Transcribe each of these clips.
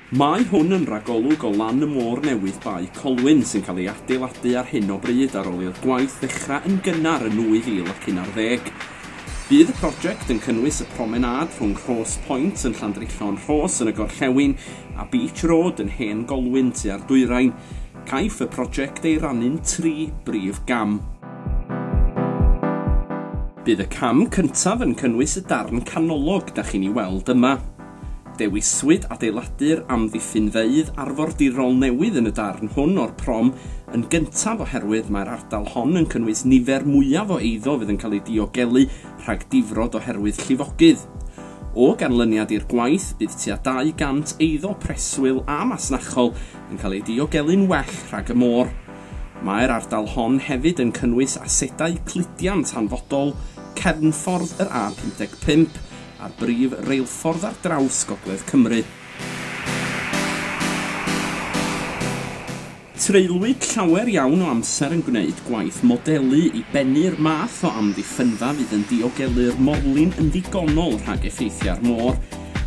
Mae hwn yn ragolwg o lan y môr newydd Bae Colwyn sy'n cael ei adeiladu ar hyn o bryd ar ôl i'r gwaith ddechrau yn gynnar yn 2011. Bydd y prosiect yn cynnwys y promenâd rhwng Rhos Point yn Llandrillo'n Rhos yn y gorllewin a Beach Road yn Hen Golwyn tua'r dwyrain. Caiff y prosiect ei rannu'n tri brif gam. Bydd y cam cyntaf yn cynnwys y darn canolog da chi'n ei weld yma. Dewiswyd adeiladu'r amddiffynfeydd arfordirol newydd yn y darn hwn o'r prom yn gyntaf oherwydd mae'r ardal hon yn cynnwys nifer mwyaf o eiddo fydd yn cael ei diogelu rhag difrod oherwydd llifogydd. O ganlyniad i'r gwaith, bydd tua 200 eiddo preswyl a masnachol yn cael ei diogelu'n well rhag y môr. Mae'r ardal hon hefyd yn cynnwys asedau cludiant hanfodol, cefnffordd yr A55, a'r brif reilffordd ar draws Gogledd Cymru. Treuliwyd llawer iawn o amser yn gwneud gwaith modelu i bennu'r math o amddiffynfa fydd yn diogelu'r morlin yn ddigonol rhag effeithiau'r môr.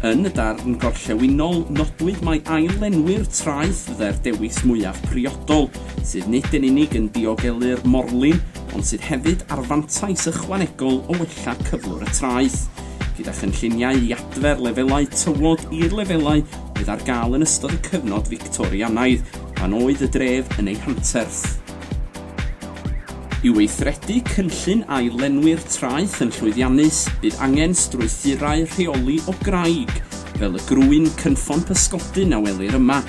Yn y darn gorllewinol, nodwyd mai ail-lenwi'r traeth fyddai'r dewis mwyaf priodol, sydd nid yn unig yn diogelu'r morlin, ond sydd hefyd ar fantais ychwanegol o wella cyflwr y traeth, gyda chynlluniau i adfer lefelau tywod i'r lefelau oedd ar gael yn ystod y cyfnod Fictorianaidd, pan oedd y dref yn ei hanterth. I weithredu cynllun ail-lenwi'r traeth yn llwyddiannus, bydd angen strwythurau rheoli o graig, fel y grwyn cynffon pysgodyn a welir yma.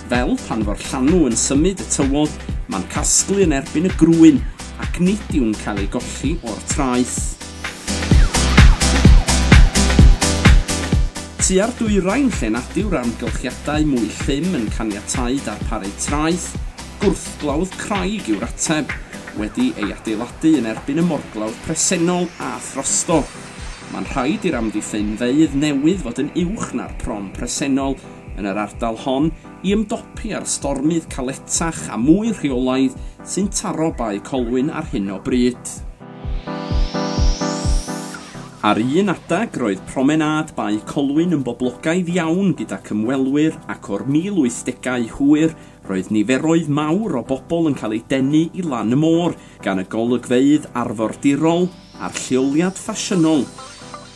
Fel pan fo'r llanw yn symud y tywod, mae'n casglu yn erbyn y grwyn ac nid yw'n cael ei golli o'r traeth. Tua'r dwyrain lle nad yw'r amgylchiadau mwy llym yn caniatáu darparu traeth, gwrthglawdd craig yw'r ateb, wedi ei adeiladu yn erbyn y morglawdd presennol a throsto. Mae'n rhaid i'r amddiffynfeydd newydd fod yn uwch na'r prom presennol yn yr ardal hon i ymdopi â'r stormydd caletach a mwy rheolaidd sy'n taro Bae Colwyn ar hyn o bryd. Ar un adeg roedd promenâd Bae Colwyn yn boblogaidd iawn gyda cymwelwyr ac o'r 1080au hwyr roedd niferoedd mawr o bobl yn cael eu denu i lan y môr gan y golygfeydd arfordirol a'r lleoliad ffasiynol.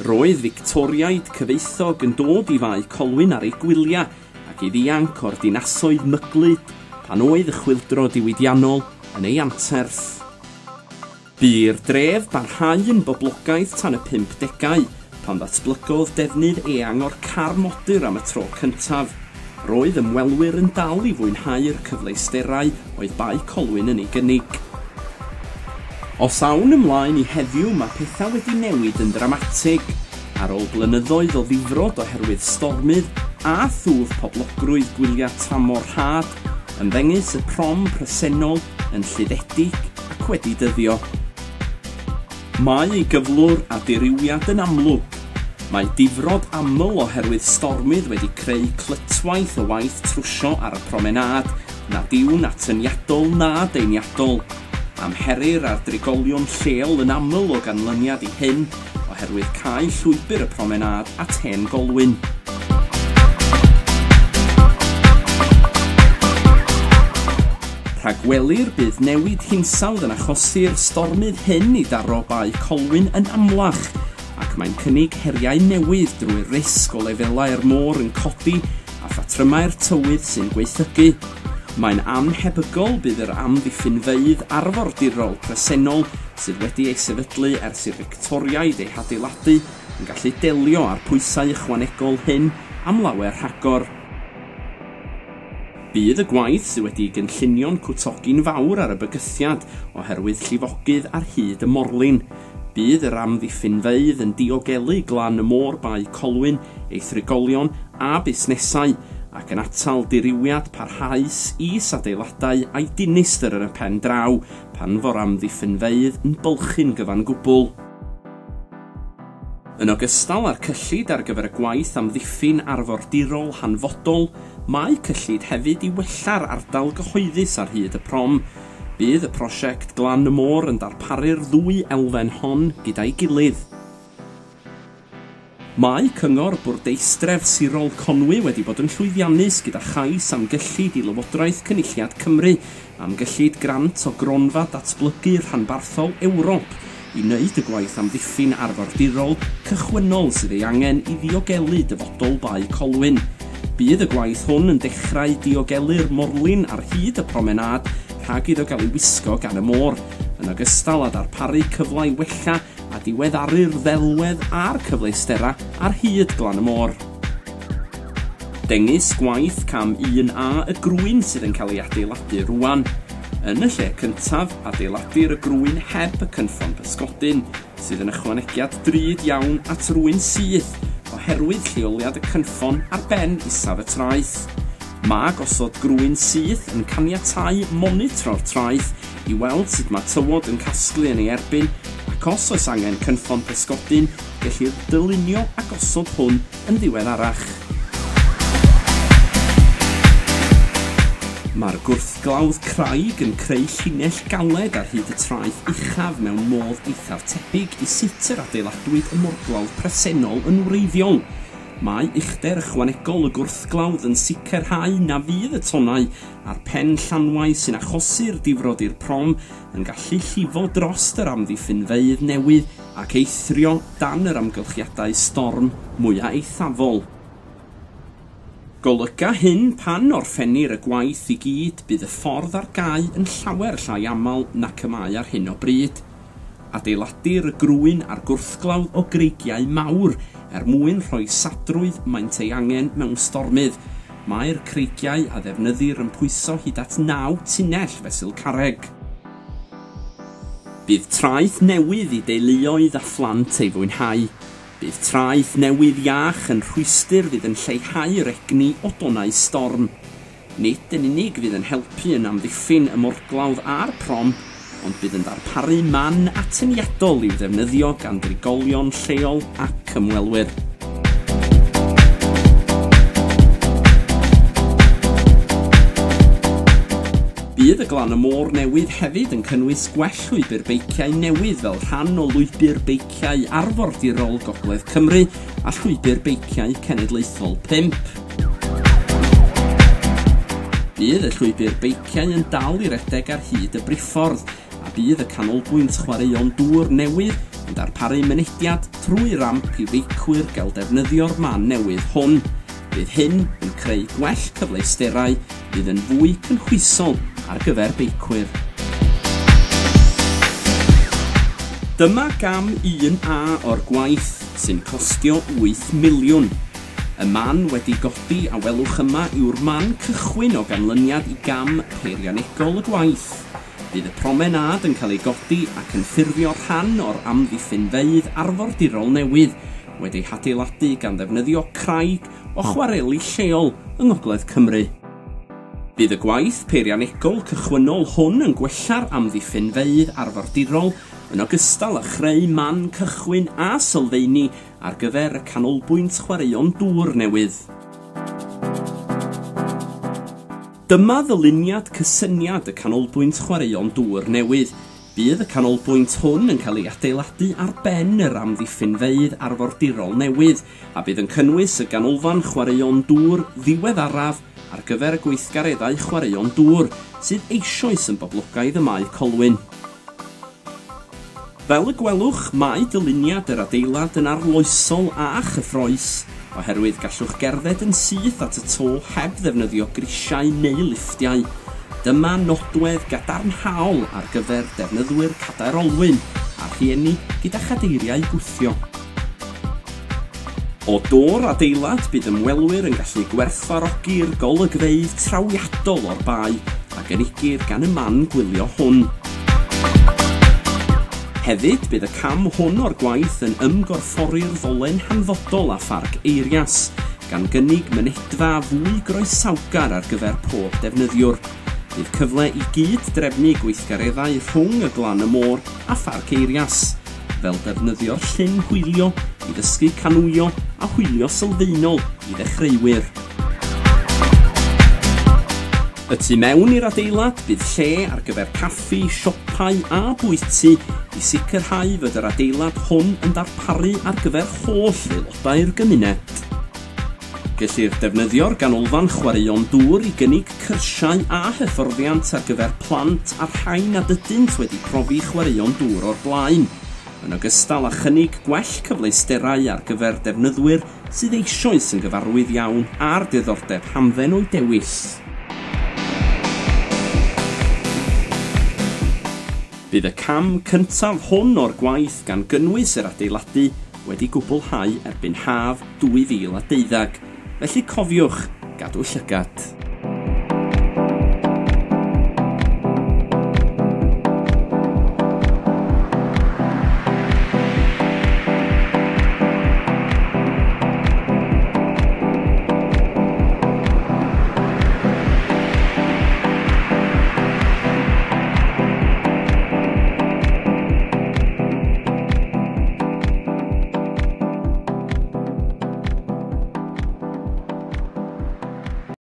Roedd Fictoriaid cyfoethog yn dod i Fae Colwyn ar eu gwyliau ac i ddianc o'r dinasoedd myglyd pan oedd y chwyldro diwydiannol yn ei anterth. Bu'r dref barhau yn boblogaidd tan y 50au, pan ddatblygodd defnydd eang o'r car modur am y tro cyntaf. Roedd ymwelwyr yn dal i fwynhau'r cyfleusterau oedd Bae Colwyn yn ei gynnig. Os awn ymlaen i heddiw, mae pethau wedi newid yn ddramatig. Ar ôl blynyddoedd o ddifrod oherwydd stormydd a thwf poblogrwydd gwyliau tramor rhad, ymddengys y prom presennol yn lluddedig ac wedi dyddio. Mae ei gyflwr a dirywiad yn amlwg. Mae difrod aml oherwydd stormydd wedi creu clytwaith o waith trwsio ar y promenâd nad yw'n atyniadol na deiniadol. Amherir ar drigolion lleol yn aml o ganlyniad i hyn oherwydd cau llwybr y promenâd at Hen Golwyn. Rhagwelir bydd newid hinsawdd yn achosi'r stormydd hyn i daro Bae Colwyn yn amlach, ac mae'n cynnig heriau newydd drwy'r risg o lefelau'r môr yn codi a phatrymau'r tywydd sy'n gweithygu. Mae'n annhebygol bydd yr amddiffynfeydd arfordirol presennol sydd wedi ei sefydlu ers i'r Fictoriaid ei hadeiladu yn gallu delio â'r pwysau ychwanegol hyn am lawer rhagor. Bydd y gwaith sydd wedi'i gynllunio'n cwtogi'n fawr ar y bygythiad oherwydd llifogydd ar hyd y morlin. Bydd yr amddiffynfeydd yn diogelu glan y môr Bae Colwyn, ei thrigolion a busnesau, ac yn atal dirywiad parhaus is-adeiladau a'i dinistr yn y pen draw pan fo'r amddiffynfeydd yn bylchu'n gyfan gwbl. Yn ogystal â'r cyllid ar gyfer y gwaith amddiffyn arfordirol hanfodol, mae cyllid hefyd i wella'r ardal gyhoeddus ar hyd y prom. Bydd y prosiect Glan y Môr yn darparu'r ddwy elfen hon gyda'i gilydd. Mae Cyngor Bwrdeistref Sirol Conwy wedi bod yn llwyddiannus gyda chais am gyllid i Lywodraeth Cynulliad Cymru am gyllid grant o Gronfa Datblygu Rhanbarthol Ewrop i wneud y gwaith amddiffyn arfordirol cychwynnol sydd ei angen i ddiogelu dyfodol Bae Colwyn. Bydd y gwaith hwn yn dechrau diogelu'r morlin ar hyd y promenâd rhag iddo gael ei wisgo gan y môr, yn ogystal â darparu cyfle i wella a diweddaru'r ddelwedd a'r cyfleusterau ar hyd glan y môr. Dengys gwaith cam 1A y grwyn sydd yn cael ei adeiladu rwan. Yn y lle cyntaf, adeiladir y grwyn heb y cynffon pysgodyn, sydd yn ychwanegiad drud iawn at rwyn syth, oherwydd lleoliad y cynffon ar ben isaf y traeth. Mae gosod grwyn syth yn caniatáu monitro'r traeth i weld sut mae tywod yn casglu yn ei erbyn, ac os oes angen cynffon pysgodyn, gellir dylunio a gosod hwn yn ddiweddarach. Mae'r gwrthglawdd craig yn creu llinell galed ar hyd y traeth uchaf mewn modd eithaf tebyg i sut yr adeiladwyd y morglawdd presennol yn wreiddiol. Mae uchder ychwanegol y gwrthglawdd yn sicrhau na fydd y tonnau a'r pen llanwau sy'n achosi'r difrod i'r prom yn gallu llifo dros yr amddiffynfeydd newydd ac eithrio dan yr amgylchiadau storm mwyaf eithafol. Golyga hyn pan orffennir y gwaith i gyd, bydd y ffordd ar gau yn llawer llai aml nac y mae ar hyn o bryd. Adeiladir y grwyn a'r gwrthglawdd o greigiau mawr er mwyn rhoi sadrwydd maent ei angen mewn stormydd. Mae'r creigiau a ddefnyddir yn pwyso hyd at 9 tunnell fesul carreg. Bydd traeth newydd i deuluoedd a phlant ei fwynhau. Bydd traeth newydd iach yn rhwystr fydd yn lleihau'r egni o donnau storm. Nid yn unig fydd yn helpu yn amddiffyn y morglawdd a'r prom, ond bydd yn darparu man atyniadol i'w ddefnyddio gan drigolion lleol ac ymwelwyr. Bydd y glan y môr newydd hefyd yn cynnwys gwell llwybr beiciau newydd fel rhan o lwybr beiciau arfordirol Gogledd Cymru a llwybr beiciau cenedlaethol 5. Bydd y llwybr beiciau yn dal i redeg ar hyd y briffordd a bydd y canolbwynt chwaraeon dŵr newydd yn darparu mynediad trwy ramp i feicwyr gael defnyddio'r man newydd hwn. Bydd hyn yn creu gwell cyfleusterau fydd yn fwy cynhwysol ar gyfer beicwyr. Dyma gam 1A o'r gwaith sy'n costio 8 miliwn. Y man wedi godi a welwch yma yw'r man cychwyn o ganlyniad i gam peirianegol y gwaith. Bydd y promenâd yn cael ei godi ac yn ffurfio rhan o'r amddiffynfeydd arfordirol newydd, wedi'i hadeiladu gan ddefnyddio craig o chwareli lleol yng Ngogledd Cymru. Bydd y gwaith peirianegol cychwynnol hwn yn gwella'r amddiffynfeydd arfordirol yn ogystal â chreu man cychwyn a sylfaeni ar gyfer y canolbwynt chwaraeon dŵr newydd. Dyma ddyluniad cysyniad y canolbwynt chwaraeon dŵr newydd. Bydd y canolbwynt hwn yn cael ei adeiladu ar ben yr amddiffynfeydd arfordirol newydd a bydd yn cynnwys y ganolfan chwaraeon dŵr ddiweddaraf ar gyfer y gweithgareddau chwaraeon dŵr sydd eisoes yn boblogaidd ym Mae Colwyn. Fel y gwelwch, mae dyluniad yr adeilad yn arloesol a chyffrous, oherwydd gallwch gerdded yn syth at y to heb ddefnyddio grisiau neu lifftiau. Dyma nodwedd gadarnhaol ar gyfer defnyddwyr cadair olwyn a rhieni gyda chadeiriau gwthio. O do'r adeilad bydd ymwelwyr yn gallu gwerthfawrogi'r golygfeydd trawiadol o'r bae a gynigir gan y man gwylio hwn. Hefyd, bydd y cam hwn o'r gwaith yn ymgorffori'r ddolen hanfodol a Pharc Eirias, gan gynnig mynedfa fwy groesawgar ar gyfer pob defnyddiwr. Bydd cyfle i gyd drefnu gweithgareddau rhwng y glan y môr a Pharc Eirias, fel defnyddio'r llyn hwylio i ddysgu canwio a hwylio sylfaenol i ddechreuwyr. Y tu mewn i'r adeilad bydd lle ar gyfer caffi, siopa siopau a bwyty i sicrhau fod yr adeilad hwn yn darparu ar gyfer holl aelodau'r gymuned. Gellir defnyddio'r ganolfan chwaraeon dŵr i gynnig cyrsiau a hyfforddiant ar gyfer plant a'r rhai nad ydynt wedi profi chwaraeon dŵr o'r blaen, yn ogystal â chynnig gwell cyfleusterau ar gyfer defnyddwyr sydd eisoes yn gyfarwydd iawn â'r diddordeb hamdden o'u dewis. Bydd y cam cyntaf hwn o'r gwaith gan gynnwys yr adeiladu wedi gwblhau erbyn haf 2012, felly cofiwch gadw llygad.